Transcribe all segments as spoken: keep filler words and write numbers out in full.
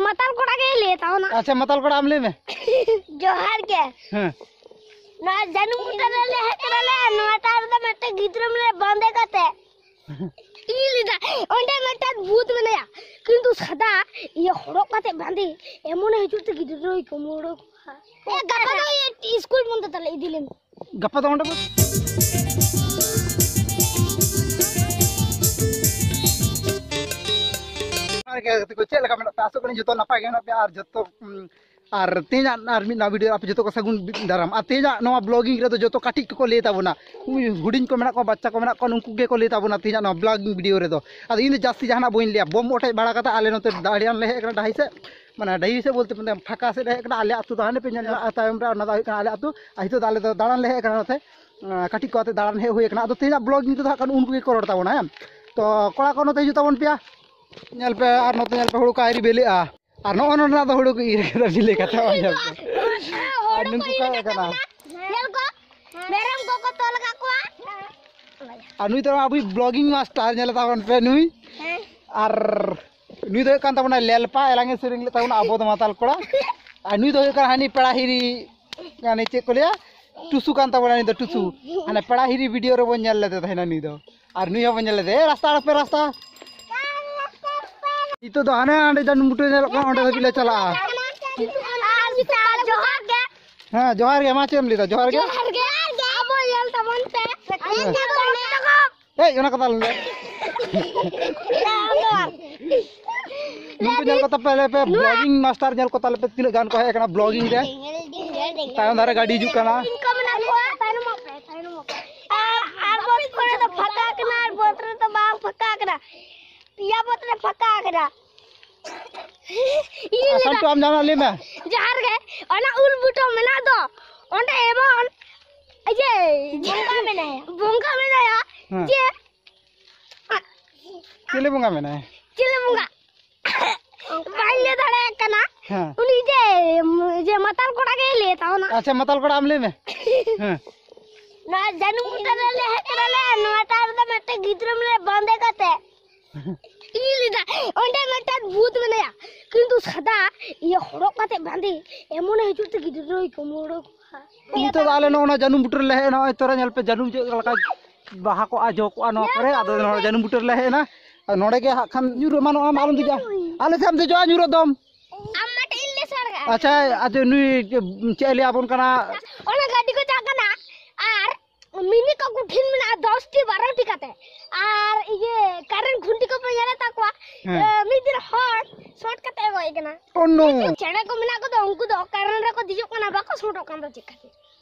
ᱢᱟᱛᱟᱞ ᱠᱚᱲᱟ ᱜᱮ ᱞᱟᱹᱭ ᱛᱟᱵᱚᱱᱟ᱾ ᱟᱪᱪᱷᱟ, ᱢᱟᱛᱟᱞ ᱠᱚᱲᱟ ᱟᱢ ᱞᱟᱹᱭ ᱢᱮ᱾ ᱡᱚᱦᱟᱨ ᱜᱮ᱾ ᱦᱮᱸ᱾ ᱱᱚᱣᱟ ᱡᱟᱹᱱᱩᱢ ᱵᱩᱴᱟᱹ ᱨᱮ ᱞᱮ ᱦᱮᱡ ᱠᱟᱱᱟᱞᱮ, ᱱᱚᱣᱟ ᱴᱟᱜ ᱨᱮᱫᱚ ᱢᱤᱫᱴᱮᱱ ᱜᱤᱫᱽᱨᱟᱹ ᱢᱮᱱᱟᱭᱟ ᱵᱟᱸᱫᱮ ᱠᱟᱛᱮ᱾ ᱤᱧ ᱞᱟᱹᱭᱫᱟ, ᱚᱸᱰᱮ ᱢᱤᱫᱴᱟᱝ ᱵᱷᱩᱛ ᱢᱮᱱᱟᱭᱟ, ᱠᱤᱱᱛᱩ ᱥᱟᱫᱟ ᱤᱭᱟᱹ ᱦᱚᱨᱚᱜ ᱠᱟᱛᱮ ᱵᱟᱸᱫᱮ, ᱮᱢᱚᱱᱮ ᱦᱤᱡᱩᱜ ᱛᱮ ᱜᱤᱫᱽᱨᱟᱹ ᱫᱚᱭ ᱠᱩᱢᱵᱽᱲᱩ ᱠᱚᱣᱟ᱾ ᱮ, ᱜᱟᱯᱟ ᱫᱚ ᱤᱭᱟᱹ ᱥᱠᱩᱞ ᱵᱚᱱᱫᱚ ᱛᱟᱞᱮ, ᱤᱫᱤ ᱞᱮᱢ᱾ ᱜᱟᱯᱟ ᱫᱚ ᱚᱸᱰᱮ ᱵᱚ-, ᱡᱚᱦᱟᱨ ᱜᱮ ᱜᱟᱛᱮ ᱠᱚ, ᱪᱮᱫ ᱞᱮᱠᱟ ᱢᱮᱱᱟᱜ ᱯᱮ? ᱟᱥᱚᱜ ᱠᱟᱹᱱᱟᱹᱧ ᱡᱚᱛᱚ ᱱᱟᱯᱟᱭ ᱜᱮ ᱢᱮᱱᱟᱜ ᱯᱮᱭᱟ ᱟᱨ ᱡᱚᱛᱚ, ᱩᱢ, ᱟᱨ ᱛᱮᱦᱮᱧᱟᱜ ᱟᱨ ᱢᱤᱫ ᱱᱟᱣᱟ video ᱨᱮ ᱟᱯᱮ ᱡᱚᱛᱚ ᱠᱚ ᱥᱟᱹᱜᱩᱱ ᱵᱤ-, ᱫᱟᱨᱟᱢ᱾ ᱟᱨ ᱛᱮᱦᱮᱧᱟᱜ ᱱᱚᱣᱟ vlogging ᱨᱮᱫᱚ ᱡᱚᱛᱚ ᱠᱟᱹᱴᱤᱡ ᱠᱚᱠᱚ ᱞᱟᱹᱭ ᱛᱟᱵᱚᱱᱟ, ᱩᱱᱠᱩ ᱦᱩᱰᱤᱧ ᱠᱚ ᱢᱮᱱᱟᱜ ᱠᱚᱣᱟ, ᱵᱟᱪᱪᱟ ᱠᱚ ᱢᱮᱱᱟᱜ ᱠᱚᱣᱟ, ᱱᱩᱠᱩ ᱜᱮᱠᱚ ᱞᱟᱹᱭ ᱛᱟᱵᱚᱱᱟ ᱛᱮᱦᱮᱧᱟᱜ ᱱᱚᱣᱟ vlogging video ᱨᱮᱫᱚ᱾ ᱟᱫᱚ ᱤᱧ ᱫᱚ ᱡᱟᱹᱥᱛᱤ ᱡᱟᱦᱟᱱᱟᱜ ᱵᱟᱹᱧ ᱞᱟᱹᱭᱟ, ᱵᱚᱢ ᱚᱴᱮᱡ ᱵᱟᱲᱟ ᱠᱟᱛᱮ ᱟᱞᱮ ᱱᱚᱛᱮ ᱫᱟᱲᱟᱱ ᱞᱮ ᱦᱮᱡ ᱟᱠᱟᱱᱟ ᱰᱟᱹᱦᱤ ᱥᱮᱫ, ᱢᱟᱱᱮ ᱰᱟᱹᱦᱤ ᱥᱮᱫ ᱵᱚᱞᱛᱮ ᱢᱟᱱᱮ ᱯᱷᱟᱸᱠᱟ ᱥᱮᱫ ᱞᱮ ᱦᱮᱡ ᱟᱠᱟᱱᱟ, ᱟᱞᱮ ᱟᱹᱛᱩ ᱫᱚ ᱦᱟᱱᱮ ᱯᱮ ᱧᱮᱞ ᱧᱟᱢᱟ ᱛᱟᱭᱚᱢ ᱨᱮ, ᱚᱱᱟ ᱫᱚ ᱦᱩᱭᱩᱜ ᱠᱟᱱᱟ ᱟᱞᱮ ᱟᱹᱛᱩ᱾ ᱟᱨ ᱱᱤᱛᱚᱜ ᱫᱚ ᱟᱞᱮ ᱫᱚ ᱫᱟᱲᱟᱱ ᱞᱮ ᱦᱮᱡ ᱟᱠᱟᱱᱟ ᱱᱚᱛᱮ, ᱟᱸ, ᱠᱟᱹᱴᱤᱡ ᱠᱚ ᱟᱛᱮ ᱫᱟᱲᱟᱱ ᱦᱮᱡ ᱦᱩᱭ ᱟᱠᱟᱱᱟ᱾ ᱟᱫᱚ ᱛᱮᱦᱮᱧᱟᱜ vlogging ᱛᱮᱫᱚ ᱦᱟᱸᱜ ᱠᱷᱟᱱ ᱩᱱᱠᱩ ᱜᱮᱠᱚ ᱨᱚᱲ ᱛᱟᱵᱚᱱᱟ, ᱦᱮᱸ᱾ ᱛᱚ ᱠᱚᱲᱟ ᱠᱚ ᱱᱚᱛᱮ ᱦᱤᱡᱩᱜ ᱛᱟᱵᱚᱱ ᱯᱮᱭᱟ, ᱧᱮᱞ ᱯᱮ ᱟᱨ ᱱᱚᱛᱮ ᱧᱮᱞ ᱯᱮ ᱦᱩᱲᱩ ᱠᱚ ᱟᱹᱣᱨᱤ ᱵᱤᱞᱤᱜᱼᱟ᱾ ᱟᱨ ᱱᱚᱜᱼᱚ ᱱᱚᱰᱮᱱᱟᱜ ᱫᱚ ᱦᱩᱲᱩ ᱠᱚ ᱤᱨ ᱠᱟᱫᱟ ᱵᱤᱞᱤ ᱠᱟᱛᱮ ᱦᱚᱸ ᱧᱮᱞ ᱯᱮ᱾ ᱟᱨ ᱱᱩᱠᱩ ᱠᱚ ᱦᱮᱡ ᱟᱠᱟᱱᱟ᱾ ᱧᱮᱞ ᱠᱚ, ᱢᱮᱨᱚᱢ ᱠᱚᱠᱚ ᱛᱚᱞ ᱟᱠᱟᱫ ᱠᱚᱣᱟ᱾ ᱟᱨ ᱱᱩᱭ ᱫᱚ ᱟᱵᱚᱭᱤᱡ vlogging master, ᱧᱮᱞ ᱛᱟᱵᱚᱱ ᱯᱮ ᱱᱩᱭ᱾ ᱦᱮᱸ᱾ ᱟᱨ ᱱᱩᱭ ᱫᱚ ᱦᱩᱭᱩᱜ ᱠᱟᱱ ᱛᱟᱵᱚᱱᱟ ᱞᱮᱞᱯᱟ, ᱮᱞᱟᱝ ᱮ ᱥᱮᱨᱮᱧ ᱞᱮᱫ ᱛᱟᱵᱚᱱᱟ ᱟᱵᱚ ᱫᱚ ᱢᱟᱛᱟᱞ ᱠᱚᱲᱟ᱾ ᱟᱨ ᱱᱩᱭ ᱫᱚ ᱦᱩᱭᱩᱜ ᱠᱟᱱᱟ ᱦᱟᱹᱱᱤ ᱯᱮᱲᱟ ᱦᱤᱨᱤ, ᱦᱟᱹᱱᱤ ᱪᱮᱫ ᱠᱚ ᱞᱟᱹᱭᱟ, ᱴᱩᱥᱩ ᱠᱟᱱ ᱛᱟᱵᱚᱱᱟ ᱱᱩᱭ ᱫᱚ, ᱴᱩᱥᱩ᱾ ᱦᱟᱱᱮ ᱯᱮᱲᱟ ᱦᱤᱨᱤ video ᱨᱮᱵᱚᱱ ᱧᱮᱞ ᱞᱮᱫᱮ ᱛᱟᱦᱮᱱᱟ ᱱᱩᱭ ᱫᱚ᱾ ᱟᱨ ᱱᱩᱭ ᱦᱚᱸᱵᱚᱱ ᱧᱮᱞ ᱞᱮᱫᱮ, "ᱮ, ᱨᱟᱥᱛᱟ ᱟᱲᱟᱜ ᱯᱮ, ᱨᱟᱥᱛᱟ!" ᱱᱤᱛᱚᱜ ᱫᱚ ᱦᱟᱱᱮ ᱦᱟᱸᱰᱮ ᱡᱟᱹᱱᱩᱢ ᱵᱩᱴᱟᱹ ᱧᱮᱞᱚᱜ ᱠᱟᱱᱟ, ᱚᱸᱰᱮ ᱫᱷᱟᱹᱵᱤᱡ ᱞᱮ ᱪᱟᱞᱟᱜᱼᱟ᱾ ᱟᱨ ᱡᱚᱦᱟᱨ ᱜᱮ᱾ ᱦᱮᱸ, ᱡᱚᱦᱟᱨ ᱜᱮ᱾ ᱢᱟ ᱪᱮᱫ ᱮᱢ ᱞᱟᱹᱭᱫᱟ? ᱡᱚᱦᱟᱨ ᱜᱮ᱾ ᱡᱚᱦᱟᱨ ᱜᱮ᱾ ᱟᱵᱚ ᱧᱮᱞ ᱛᱟᱵᱚᱱ ᱯᱮ᱾ ᱦᱮᱸ᱾ ᱮᱭ, ᱚᱱᱟ ᱠᱟᱛᱷᱟ ᱟᱞᱚᱢ ᱞᱟᱹᱭᱟ᱾ ᱱᱩᱠᱩ ᱧᱮᱞ ᱠᱚ ᱛᱟᱯᱮ, ᱞᱟᱹᱭ ᱯᱮ, vlogging master ᱧᱮᱞ ᱠᱚ ᱛᱟᱞᱮ ᱯᱮ, ᱛᱤᱱᱟᱹᱜ ᱜᱟᱱ ᱠᱚ ᱦᱮᱡ ᱟᱠᱟᱱᱟ vlogging ᱨᱮ᱾ ᱛᱟᱭᱚᱢ ᱫᱷᱟᱨᱮ ᱜᱟᱹᱰᱤ ᱦᱤᱡᱩᱜ ᱠᱟᱱᱟ᱾ ᱤᱧ ᱠᱚ ᱢᱮᱱᱟᱜ ᱠᱚᱣᱟ, ᱛᱟᱭᱱᱚᱢᱚᱜ ᱯᱮ, ᱛᱟᱭᱱᱚᱢᱚᱜ ᱯᱮ᱾ ᱟᱨ, ᱟᱨ ᱵᱚᱛ ᱠᱚᱨᱮ ᱫᱚ ᱯᱷᱟᱸᱠᱟ ᱠᱟᱱᱟ, ᱟᱨ ᱵᱚᱛ ᱨᱮᱫᱚ ᱵᱟᱝ ᱯᱷᱟᱸᱠᱟ ᱠᱟᱱᱟ᱾ ᱯᱮᱭᱟ ᱵᱚᱛ ᱨᱮ ᱯᱷᱟᱸᱠᱟ ᱠᱟᱱᱟ᱾ ᱤᱧ ᱟᱨ ᱞᱟᱹᱭᱫᱟ, ᱥᱟᱱᱴᱩ, ᱟᱢ ᱡᱟᱦᱟᱱᱟᱜ ᱞᱟᱹᱭ ᱢᱮ᱾ ᱡᱟᱦᱟᱸ ᱨᱮᱜᱮ ᱚᱱᱟ ᱩᱞ ᱵᱩᱴᱟᱹ ᱢᱮᱱᱟᱜ ᱫᱚ, ᱚᱸᱰᱮ ᱮᱢᱚᱱ ᱤᱭᱟᱹ ᱵᱚᱸᱜᱟ ᱢᱮᱱᱟᱭᱟ᱾ ᱦᱮᱸ᱾ ᱡᱮ ᱪᱤᱞᱤ ᱵᱚᱸᱜᱟ ᱢᱮᱱᱟᱭᱟ? ᱪᱤᱞᱤ ᱵᱚᱸᱜᱟ? ᱵᱟᱹᱧ ᱞᱟᱹᱭ ᱫᱟᱲᱮᱭᱟᱜ ᱠᱟᱱᱟ᱾ ᱦᱮᱸ᱾ ᱩᱱᱤ ᱡᱮ, ᱡᱮ ᱢᱟᱛᱟᱞ ᱠᱚᱲᱟ ᱜᱮ ᱞᱟᱹᱭ ᱛᱟᱵᱚᱱᱟ᱾ ᱟᱪᱪᱷᱟ, ᱢᱟᱛᱟᱞ ᱠᱚᱲᱟ ᱟᱢ ᱞᱟᱹᱭ ᱢᱮ᱾ ᱦᱮᱸ᱾ ᱱᱚᱣᱟ ᱡᱟᱹᱱᱩᱢ ᱵᱩᱴᱟᱹ ᱨᱮᱞᱮ ᱦᱮᱡ ᱠᱟᱱᱟᱞᱮ, ᱱᱚᱣᱟ ᱴᱟᱭᱤᱢ ᱨᱮᱫᱚ ᱢᱤᱫᱴᱮᱱ ᱜᱤᱫᱽᱨᱟᱹ ᱢᱮᱱᱟᱭᱟ ᱵᱟᱸᱫᱮ ᱠᱟᱛᱮ᱾ ᱤᱧ ᱞᱟᱹᱭᱫᱟ, ᱚᱸᱰᱮ ᱢᱤᱫᱴᱟᱝ ᱵᱷᱩᱛ ᱢᱮᱱᱟᱭᱟ, ᱠᱤᱱᱛᱩ ᱥᱟᱫᱟ ᱤᱭᱟᱹ ᱦᱚᱨᱚᱜ ᱠᱟᱛᱮ ᱵᱟᱸᱫᱮ ᱮᱢᱚᱱᱮ ᱦᱤᱡᱩᱜ ᱛᱮ ᱜᱤᱫᱽᱨᱟᱹᱭ ᱠᱩᱢᱵᱽᱲᱩ ᱠᱚᱣᱟ᱾ ᱱᱤᱛᱚᱜ ᱫᱚ ᱟᱞᱮ ᱱᱚᱜᱼᱚ ᱱᱟ ᱡᱟᱹᱱᱩᱢ ᱵᱩᱴᱟᱹ ᱨᱮᱞᱮ ᱦᱮᱡ ᱮᱱᱟ᱾ ᱱᱚᱜᱼᱚᱭ ᱛᱚᱨᱟ ᱧᱮᱞ ᱯᱮ, ᱡᱟᱹᱱᱩᱢ ᱪᱮᱫ ᱞᱮᱠᱟ ᱵᱟᱦᱟ ᱠᱚᱜᱼᱟ, ᱡᱚ ᱠᱚᱜᱼᱟ ᱱᱚᱣᱟ ᱠᱚᱨᱮ᱾ ᱟᱫᱚ ᱱᱚᱰᱮ ᱡᱟᱹᱱᱩᱢ ᱵᱩᱴᱟᱹ ᱨᱮᱞᱮ ᱦᱮᱡ ᱮᱱᱟ᱾ ᱟᱨ ᱱᱚᱰᱮ ᱜᱮ ᱦᱟᱸᱜ ᱠᱷᱟᱱ ᱧᱩᱨ ᱮᱢᱟᱱᱚᱜᱼᱟ, ᱟᱞᱚᱢ ᱫᱮᱡᱚᱜᱼᱟ᱾ ᱟᱞᱮ ᱥᱮᱫ ᱮᱢ ᱫᱮᱡᱚᱜᱼᱟ, ᱧᱩᱨᱚᱜ ᱫᱚᱢ᱾ ᱟᱢ ᱢᱟ ᱴᱷᱮᱱ ᱞᱮ ᱥᱟᱲ ᱠᱟᱜᱼᱟ᱾ ᱟᱪᱪᱷᱟ, ᱟᱫᱚ ᱱᱩᱭ ᱪᱮᱫ ᱮ ᱞᱟᱹᱭ ᱟᱵᱚᱱ ᱠᱟᱱᱟ? ᱚᱱᱟ ᱜᱟᱹᱰᱤ ᱠᱚ ᱪᱟᱜ ᱠᱟᱱᱟ ᱟᱨ ᱢᱤᱱᱤ ᱠᱚ ᱠᱚᱴᱷᱤᱱ ᱢᱮᱱᱟᱜᱼᱟ, ᱫᱚᱥ ᱴᱤ ᱵᱟᱨᱚ ᱴᱤ ᱠᱟᱛᱮ᱾ ᱟᱨ ᱤᱭᱟᱹ ᱠᱟᱨᱮᱱᱴ ᱠᱷᱩᱱᱴᱤ ᱠᱚᱯᱮ ᱧᱮᱞᱮᱫ ᱛᱟᱠᱚᱣᱟ? ᱦᱮᱸ᱾ ᱮ, ᱢᱤᱫ ᱫᱤᱱ ᱦᱚᱲ ᱥᱚᱴ ᱠᱟᱛᱮ ᱮ ᱜᱚᱡ ᱠᱟᱱᱟ᱾ Oh no! ᱪᱮᱬᱮ ᱠᱚ ᱢᱮᱱᱟᱜ ᱠᱚᱫᱚ, ᱩᱱᱠᱩ ᱫᱚ ᱠᱟᱨᱮᱱᱴ ᱨᱮᱠᱚ ᱫᱮᱡᱚᱜ ᱠᱟᱱᱟ, ᱵᱟᱠᱚ ᱥᱚᱴᱚᱜ ᱠᱟᱱ ᱫᱚ ᱪᱮᱫ ᱠᱷᱟᱹᱛᱤᱨ?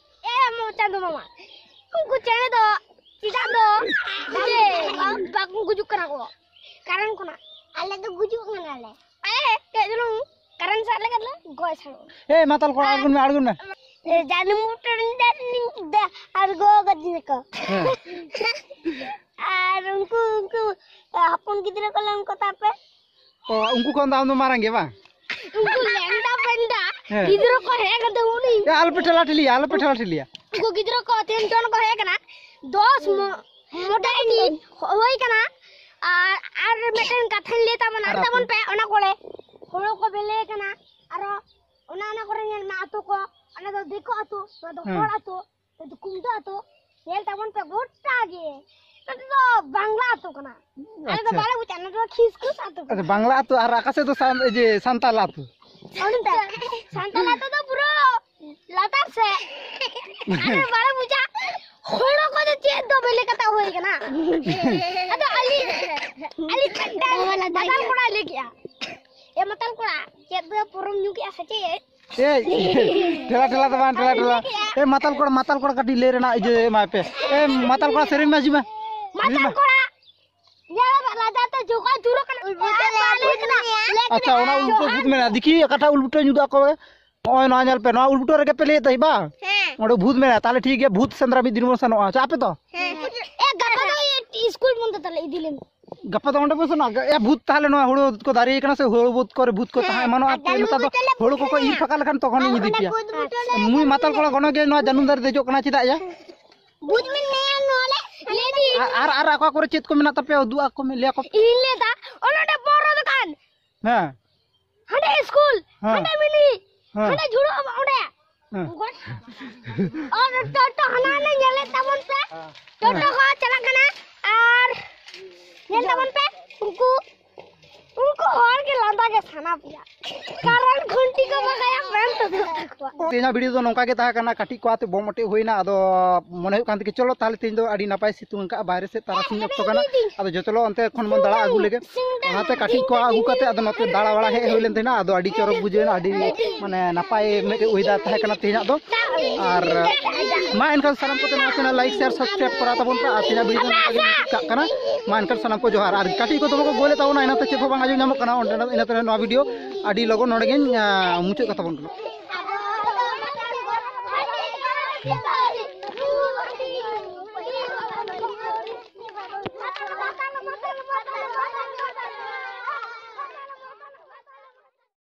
ᱮ ᱢᱚ-, ᱪᱟᱸᱫᱚ ᱢᱟᱢᱟ, ᱩᱱᱠᱩ ᱪᱮᱬᱮ ᱫᱚ ᱪᱮᱫᱟᱜ ᱫᱚ ᱡᱮ ᱵᱟ-, ᱵᱟᱠᱚ ᱜᱩᱡᱩᱜ ᱠᱟᱱᱟ ᱠᱚ ᱠᱟᱨᱮᱱᱴ ᱠᱷᱚᱱᱟᱜ? ᱟᱞᱮ ᱫᱚ ᱜᱩᱡᱩᱜ ᱠᱟᱱᱟᱞᱮ᱾ ᱟᱞᱮ ᱠᱟᱹᱡ ᱪᱩᱞᱩᱝ ᱠᱟᱨᱮᱱᱴ ᱥᱟᱵ ᱞᱮᱠᱷᱟᱱ ᱞᱮ ᱜᱚᱡ ᱥᱟᱲᱚᱜᱼᱟ᱾ ᱮ ᱢᱟᱛᱟᱞ ᱠᱚᱲᱟ, ᱟᱬᱜᱚᱱ ᱢᱮ, ᱟᱬᱜᱚᱱ ᱢᱮ᱾ ᱮ, ᱡᱟᱹᱱᱩᱢ ᱵᱩᱴᱟᱹ ᱨᱮ ᱫᱟᱜ ᱞᱤᱧ ᱫᱟ-, ᱟᱬᱜᱚ ᱠᱟᱫᱤᱧᱟ ᱠᱚ᱾ ᱦᱮᱸ᱾ ᱟᱨ ᱩᱱᱠᱩ, ᱩᱱᱠᱩ, ᱮ, ᱦᱚᱯᱚᱱ ᱜᱤᱫᱽᱨᱟᱹ ᱠᱚ ᱞᱮᱱ ᱠᱚ ᱛᱟᱯᱮ᱾ ᱚ, ᱩᱱᱠᱩ ᱠᱷᱚᱱ ᱫᱚ ᱟᱢ ᱫᱚ ᱢᱟᱨᱟᱝ ᱜᱮ ᱵᱟᱝ? ᱩᱱᱠᱩ ᱞᱮᱱᱰᱟ ᱯᱮᱱᱰᱟ ᱦᱮᱸ᱾ ᱜᱤᱫᱽᱨᱟᱹ ᱠᱚ ᱦᱮᱡ ᱠᱟᱛᱮ ᱩᱱᱤ ᱮ, ᱟᱞᱚᱯᱮ ᱴᱷᱮᱞᱟ ᱴᱷᱤᱞᱤᱭᱟ, ᱟᱞᱚᱯᱮ ᱴᱷᱮᱞᱟ ᱴᱷᱤᱞᱤᱭᱟ᱾ ᱩᱱᱠᱩ ᱜᱤᱫᱽᱨᱟᱹ ᱠᱚ ᱛᱤᱱ ᱡᱚᱱ ᱠᱚ ᱦᱮᱡ ᱠᱟᱱᱟ, ᱫᱚᱥ ᱢᱚ-, ᱢᱚᱴᱟᱢᱩᱴᱤ ᱦᱩᱭ ᱠᱟᱱᱟ᱾ ᱟᱨ, ᱟᱨ ᱢᱤᱫᱴᱮᱱ ᱠᱟᱛᱷᱟᱧ ᱞᱟᱹᱭ ᱛᱟᱵᱚᱱᱟ, ᱟᱨ ᱛᱟᱵᱚᱱ ᱯᱮ, ᱚᱱᱟ ᱠᱚᱨᱮ ᱦᱳᱲᱳ ᱠᱚ ᱵᱮᱞᱮ ᱠᱟᱱᱟ, ᱟᱨᱚ ᱚᱱᱟ, ᱚᱱᱟ ᱠᱚᱨᱮ ᱧᱮᱞ ᱢᱮ ᱟᱛᱳ ᱠᱚ, ᱚᱱᱟ ᱫᱚ ᱫᱤᱠᱩ ᱟᱛᱳ, ᱱᱚᱣᱟ ᱫᱚ ᱦᱮᱸ᱾ ᱦᱚᱲ ᱟᱛᱳ, ᱱᱚᱣᱟ ᱫᱚ ᱠᱩᱢᱫᱟᱹ ᱟᱛᱳ᱾ ᱧᱮᱞ ᱛᱟᱵᱚᱱ ᱯᱮ ᱜᱚᱴᱟ ᱜᱮ᱾ ᱱᱚᱛᱮ ᱫᱚ ᱵᱟᱝᱞᱟ ᱟᱛᱳ ᱠᱟᱱᱟ᱾ ᱟᱞᱮ ᱫᱚ ᱟᱪᱪᱷᱟ᱾ ᱵᱟᱞᱮ ᱵᱩᱡᱟ, ᱱᱚᱛᱮ ᱫᱚ ᱠᱷᱤᱥᱠᱩᱥ ᱟᱛᱳ ᱠᱟᱱᱟ᱾ ᱟᱪᱪᱷᱟ, ᱵᱟᱝᱞᱟ ᱟᱛᱳ ᱟᱨ ᱟᱠᱟ ᱥᱮᱫ ᱫᱚ ᱥᱟᱱ-, ᱤᱭᱟᱹ, ᱥᱟᱱᱛᱟᱞ ᱟᱛᱳ? ᱚᱱᱛᱮ ᱥᱟᱱᱛᱟᱞ ᱟᱛᱳ ᱫᱚ ᱯᱩᱨᱟᱹ ᱞᱟᱛᱟᱨ ᱥᱮᱫ᱾ ᱟᱞᱮ ᱵᱟᱞᱮ ᱵᱩᱡᱟ᱾ ᱦᱳᱲᱳ ᱠᱚᱫᱚ ᱪᱮᱫ ᱫᱚ ᱵᱮᱞᱮ ᱠᱟᱛᱮ ᱦᱩᱭ ᱠᱟᱱᱟ? ᱟᱫᱚ ᱟᱹᱞᱤᱧ, ᱟᱹᱞᱤᱧ ᱢᱤᱫᱴᱟᱝ ᱢᱟᱛᱟᱞ ᱠᱚᱲᱟᱭ ᱞᱟᱹᱭ ᱠᱮᱜᱼᱟ, "ᱮ ᱢᱟᱛᱟᱞ ᱠᱚᱲᱟ, ᱪᱮᱫ ᱫᱚ ᱯᱩᱨᱟᱹᱢ ᱧᱩ ᱠᱮᱜᱼᱟ ᱥᱮ ᱪᱮᱫ?" ᱮᱭ, ᱴᱷᱮᱞᱟ ᱴᱷᱮᱞᱟ ᱫᱚ ᱵᱟᱝ, ᱴᱷᱮᱞᱟ ᱴᱷᱮᱞᱟ᱾ ᱮ, ᱢᱟᱛᱟᱞ ᱠᱚᱲᱟ, ᱢᱟᱛᱟᱞ ᱠᱚᱲᱟ ᱠᱟᱹᱴᱤᱡ ᱞᱟᱹᱭ ᱨᱮᱱᱟᱜ ᱤᱭᱟᱹ ᱮᱢᱟᱭ ᱯᱮ᱾ ᱮ, ᱢᱟᱛᱟᱞ ᱠᱚᱲᱟ ᱥᱮᱨᱮᱧ ᱢᱮ, ᱦᱤᱡᱩᱜ ᱢᱮ᱾ ᱦᱤᱡᱩᱜ ᱢᱟᱛᱟᱞ ᱢᱮ᱾ ᱠᱚᱲᱟ, ᱧᱮᱞ ᱢᱮ, ᱨᱟᱡᱟ ᱛᱮ ᱡᱚᱜᱟ ᱡᱩᱨᱚᱜ ᱠᱟᱱᱟ᱾ ᱩᱞ ᱵᱩᱴᱟᱹ ᱞᱮ ᱟᱨ ᱵᱟᱞᱮ ᱠᱟᱱᱟ᱾ ᱞᱮ ᱟᱪᱪᱷᱟ, ᱚᱱᱟ ᱩᱞ ᱠᱚ ᱵᱷᱩᱛ ᱢᱮᱱᱟᱜᱼᱟ᱾ ᱫᱮᱠᱷᱤ, ᱚᱠᱟᱴᱟᱜ ᱩᱞ ᱵᱩᱴᱟᱹ ᱧᱩ ᱫᱟᱜ ᱠᱚ? ᱱᱚᱜᱼᱚᱭ ᱱᱚᱣᱟ ᱧᱮᱞ ᱯᱮ, ᱱᱚᱣᱟ ᱩᱞ ᱵᱩᱴᱟᱹ ᱨᱮᱜᱮ ᱯᱮ ᱞᱟᱹᱭᱮᱫ ᱛᱟᱦᱮᱸᱫ ᱵᱟᱝ? ᱦᱮᱸ᱾ ᱚᱸᱰᱮ ᱵᱷᱩᱛ ᱢᱮᱱᱟᱜᱼᱟ᱾ ᱛᱟᱦᱞᱮ ᱴᱷᱤᱠ ᱜᱮᱭᱟ, ᱵᱷᱩᱛ ᱥᱮᱸᱫᱽᱨᱟ ᱢᱤᱫ ᱫᱤᱱ ᱵᱚᱱ ᱥᱮᱱᱚᱜᱼᱟ᱾ ᱪᱟᱜ ᱟᱯᱮ ᱛᱚ? ᱦᱮᱸ᱾ ᱮ, ᱜᱟᱯᱟ ᱫᱚ ᱤᱭᱟᱹ, ᱥᱠᱩᱞ ᱵᱚᱱᱫᱚ ᱛᱟᱞᱮ, ᱤᱫᱤ ᱞᱮᱢ᱾ ᱜᱟᱯᱟ ᱫᱚ ᱚᱸᱰᱮ ᱵᱚᱱ ᱥᱮᱱᱚᱜᱼᱟ᱾ ᱮ, ᱵᱷᱩᱛ ᱛᱟᱦᱞᱮ ᱱᱚᱣᱟ ᱦᱩᱲᱩ ᱠᱚ ᱫᱟᱨᱮ ᱠᱟᱱᱟ ᱥᱮ ᱦᱩᱲᱩ ᱵᱩᱫ ᱠᱚᱨᱮ ᱵᱷᱩᱛ ᱠᱚ ᱦᱮᱸ, ᱛᱟᱦᱮᱸ ᱮᱢᱟᱱᱚᱜᱼᱟ᱾ ᱟᱨ ᱡᱟᱹᱱᱩᱢ ᱱᱮᱛᱟᱨ ᱫᱚ ᱵᱩᱴᱟᱹ ᱞᱮ ᱦᱩᱲᱩ ᱠᱚᱠᱚ ᱯᱷᱮᱨᱟᱭᱟ᱾ ᱤᱨ ᱯᱷᱟᱸᱠᱟ ᱞᱮᱠᱷᱟᱱ ᱛᱚᱠᱷᱚᱱ ᱟᱨ ᱤᱧ ᱤᱫᱤ ᱚᱱᱟ ᱯᱮᱭᱟ᱾ ᱠᱩᱫ ᱵᱩᱴᱟᱹ ᱞᱮ ᱢᱩᱭ ᱢᱟᱛᱟᱞ ᱠᱚᱲᱟ ᱜᱚᱱᱚ ᱜᱮ ᱱᱚᱣᱟ ᱡᱟᱹᱱᱩᱢ ᱫᱟᱨᱮ ᱫᱮᱡᱚᱜ ᱠᱟᱱᱟ, ᱪᱮᱫᱟᱜ ᱭᱟ? ᱵᱩᱡᱽ ᱢᱮ ᱱᱮᱭᱟ ᱱᱚᱣᱟ ᱞᱮ ᱞᱟᱹᱭ ᱫᱤᱧ᱾ ᱟᱨ, ᱟᱨ, ᱟᱨ ᱚᱠᱟ ᱠᱚᱨᱮ ᱪᱮᱫ ᱠᱚ ᱢᱮᱱᱟᱜ ᱛᱟᱯᱮᱭᱟ, ᱩᱫᱩᱜ ᱟᱠᱚ ᱢᱮ, ᱞᱟᱹᱭ ᱟᱠᱚ᱾ ᱤᱧ ᱞᱟᱹᱭ ᱫᱟ, ᱚᱱᱟ ᱚᱸᱰᱮ ᱵᱚᱨᱚ ᱫᱚᱠᱟᱱ᱾ ᱦᱮᱸ᱾ ᱦᱟᱸᱰᱮ ᱥᱠᱩᱞ, ᱦᱮᱸ᱾ ᱦᱟᱸᱰᱮ ᱢᱤᱱᱤ, ᱦᱮᱸ᱾ ᱦᱟᱸᱰᱮ ᱡᱷᱩᱲᱩ ᱚᱲᱟᱜ ᱚᱸᱰᱮ᱾ ᱦᱮᱸ᱾ ᱟᱨ ᱴᱳᱴᱳ ᱦᱟᱱᱟ ᱦᱟᱱᱟ ᱧᱮᱞᱮᱫ ᱛᱟᱵᱚᱱ ᱯᱮ᱾ ᱴᱳᱴᱳ ᱠᱚ ᱪᱟᱞᱟᱜ ᱠᱟᱱᱟ ᱟᱨ ᱧᱮᱞ ᱛᱟᱵᱚᱱ ᱯᱮ ᱩᱱᱠᱩ, ᱩᱱᱠᱩ ᱦᱚᱲ ᱜᱮ ᱞᱟᱸᱫᱟ ᱜᱮ ᱥᱟᱱᱟ ᱯᱮᱭᱟ᱾ ᱠᱟᱨᱚᱱ ᱠᱷᱩᱱᱴᱤ ᱠᱚ ᱵᱟᱜᱟᱭᱟ ᱢᱮᱱ ᱛᱩᱫᱩᱜ ᱛᱟᱠᱚᱣᱟ᱾ ᱛᱮᱦᱮᱧᱟᱜ ᱵᱷᱤᱰᱤᱭᱳ ᱫᱚ ᱱᱚᱝᱠᱟ ᱜᱮ ᱛᱟᱦᱮᱸ ᱠᱟᱱᱟ, ᱠᱟᱹᱴᱤᱡ ᱠᱚ ᱟᱛᱮ ᱵᱚᱢ ᱚᱴᱮᱡ ᱦᱩᱭᱱᱟ᱾ ᱟᱫᱚ ᱢᱚᱱᱮ ᱦᱩᱭᱩᱜ ᱠᱟᱱ ᱛᱮᱜᱮ ᱪᱚᱞᱚ ᱛᱟᱦᱞᱮ ᱛᱮᱦᱮᱧ ᱫᱚ ᱟᱹᱰᱤ ᱱᱟᱯᱟᱭ ᱥᱤᱛᱩᱝ ᱟᱠᱟᱫᱼᱟ, ᱵᱟᱭᱨᱮ ᱥᱮᱫ ᱛᱟᱨᱟᱥᱤᱧ ᱚᱠᱛᱚ ᱠᱟᱱᱟ᱾ ᱟᱫᱚ ᱡᱚᱛᱚ ᱞᱚ ᱚᱱᱛᱮ ᱠᱷᱚᱱ ᱵᱚᱱ ᱫᱟᱬᱟ ᱟᱹᱜᱩ ᱞᱮᱜᱮ᱾ ᱚᱱᱟᱛᱮ ᱠᱟᱹᱴᱤᱡ ᱠᱚ ᱟᱹᱜᱩ ᱠᱟᱛᱮ ᱟᱫᱚ ᱱᱚᱛᱮ ᱫᱟᱬᱟ ᱵᱟᱲᱟ ᱦᱮᱡ ᱦᱩᱭ ᱞᱮᱱ ᱛᱟᱦᱮᱱᱟ᱾ ᱟᱫᱚ ᱟᱹᱰᱤ ᱪᱚᱨᱚᱠ ᱵᱩᱡᱷᱟᱹᱣ ᱮᱱᱟ, ᱟᱹᱰᱤ ᱢᱟᱱᱮ ᱱᱟᱯᱟᱭ ᱢᱤᱫᱴᱮᱡ ᱳᱭᱮᱫᱟᱨ ᱛᱟᱦᱮᱸ ᱠᱟᱱᱟ ᱛᱮᱦᱮᱧᱟᱜ ᱫᱚ᱾ ᱟᱨ ᱢᱟ ᱮᱱᱠᱷᱟᱱ ᱥᱟᱱᱟᱢ ᱠᱚᱛᱮ ᱱᱚᱣᱟ ᱪᱮᱱᱮᱞ ᱞᱟᱭᱤᱠ, ᱥᱮᱭᱟᱨ, ᱥᱟᱵᱥᱠᱨᱟᱭᱤᱵ ᱠᱚᱨᱟᱣ ᱛᱟᱵᱚᱱ ᱯᱮ᱾ ᱟᱨ ᱛᱮᱦᱮᱧᱟᱜ ᱵᱷᱤᱰᱤᱭᱳ ᱫᱚ ᱱᱚᱝᱠᱟ ᱜᱮ ᱢᱩᱪᱟᱹᱫ ᱠᱟᱜ ᱠᱟᱱᱟ᱾ ᱢᱟ ᱮᱱᱠᱷᱟᱱ ᱥᱟᱱᱟᱢ ᱠᱚ ᱡᱚᱦᱟᱨ᱾ ᱟᱨ ᱠᱟᱹᱴᱤᱡ ᱠᱚ ᱫᱚᱢᱮ ᱠᱚ ᱜᱳᱞᱮᱫ ᱛᱟᱵᱚᱱᱟ, ᱤᱱᱟᱹᱛᱮ ᱪᱮᱫ ᱦᱚᱸ ᱵᱟᱝ ᱟᱸᱡᱚᱢ ᱧᱟᱢᱚᱜ ᱠᱟᱱᱟ ᱚᱸᱰᱮᱱᱟᱜ᱾ ᱤᱱᱟᱹᱛᱮ ᱱᱚᱣᱟ ᱵᱷᱤᱰᱤᱭᱳ ᱟᱹᱰᱤ ᱞᱚᱜᱚᱱ ᱱᱚᱰᱮ ᱜᱤᱧ, ᱟᱸ, ᱢᱩᱪᱟᱹᱫ ᱠᱟᱛᱟ ᱵᱚᱱ ᱠᱟᱱᱟ᱾